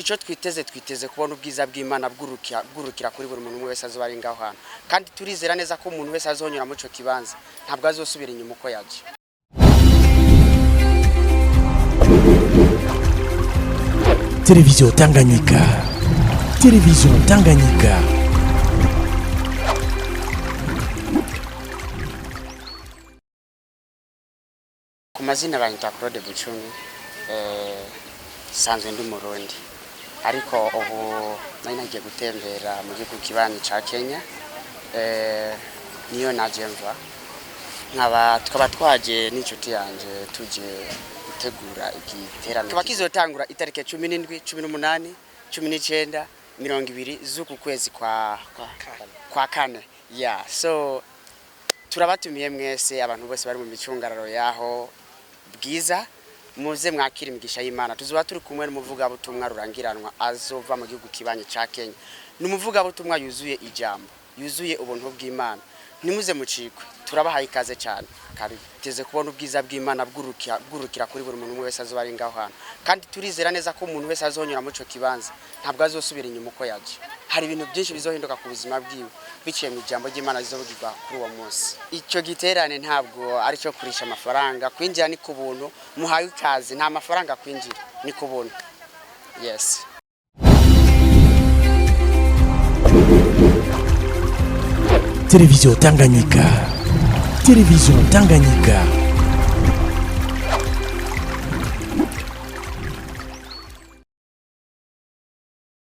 Icyo twiteze, twiteze kubona ubwiza bw'Imana bwurukira kuri buri muntu wese azoba ari ngaho hantu, kandi turizera neza ko umuntu wese azonyura muri ico kibanza ntabwo azosubira inyuma uko yaje. Television Tanganyika. Television Tanganyika. Ku mazina banyita Claude Bucumi, sanzwe ndi Murundi, ariko ubu nari nagiye gutembera mu gihugu kibanyi ca Kenya, niyo naje mva, nkaba tukaba twaje n'inshuti yanje tuje gutegura igiterane kiba kizotangura itariki 17, 18, 19, 20 z'uku kwezi kwa kane. Yeah, so turabatumiye mwese, abantu bose bari mu micungararo yaho Bwiza, muze mwakira imigisha y'Imana. Tuzoba turi kumwe n'umuvugabutumwa rurangiranwa azova mu gihugu kibanyi ca Kenya. Ni umuvugabutumwa yuzuye ijambo, yuzuye ubuntu bw'Imana. Ntimuze mucikwe, turabahaye ikaze cyane. Karibu. Teze kubona ubwiza bw'Imana bwurukira kuri buri muntu wese azoba ari ngaho hantu, kandi turizera neza ko umuntu wese azonyura muri ico kibanza ntabwo azosubira inyuma uko yaje. Hari ibintu byinshi bizohinduka ku buzima bwiwe biciye mu ijambo ry'Imana rizovugirwa kuri uwo munsi. Icyo giterane ntabwo ari cyo kurisha amafaranga, kwinjira ni ku buntu, muhaye ikaze, nta mafaranga kwinjira, ni ku buntu. Yes. Television Tanganyika. Television Tanganyika.